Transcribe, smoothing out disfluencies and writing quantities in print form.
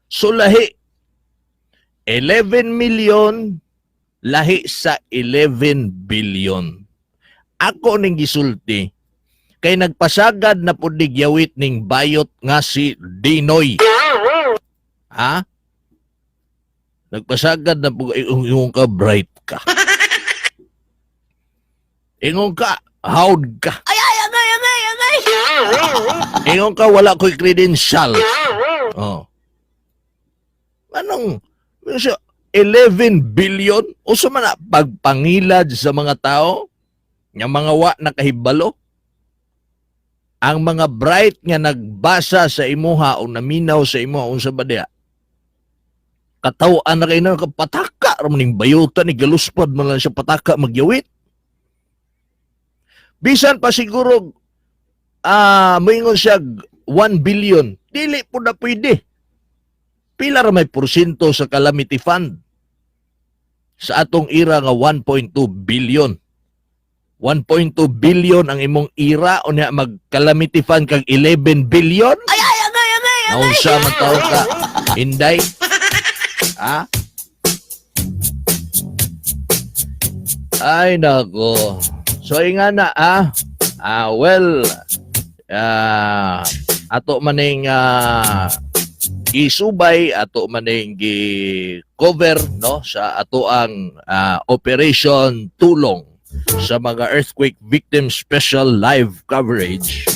So lahi 11 million, lahi sa 11 billion. Ako ning gisulti kay nagpasagad na pud ni gyawit ning bayot nga si Dinoy. Ha? Nagpasagad na pud, ingon ka bright ka. Ingon ka hawd ka. Ay, ay, agay, agay, agay! Ingon ka wala ko'y credential. Oh. Anong siya, 11 billion? Usa man na pagpangilad sa mga tao nga mga wa nakahibalo? Ang mga bright nga nagbasa sa imuha o naminaw sa imuha, unsa ba diha? Kataw-an na kay na pataka ra man ning bayuta ni, galuspad man lang siya pataka magyawit. Bisan pa siguro moingon siya 1 billion, dili po na pwede. Pila ra may porsyento sa calamity fund sa atong IRA nga 1.2 billion? 1.2 billion ang imong IRA, unya mag calamity fund kag 11 billion? Ay, ay, agay, agay, agay! Naunsa man taon ka, Inday? Ha? Ay nako. So inga na ah. Well, ato maning gisubay, ato maning gi-cover, no, sa ato ang Operation Tulong sa mga earthquake victims special live coverage.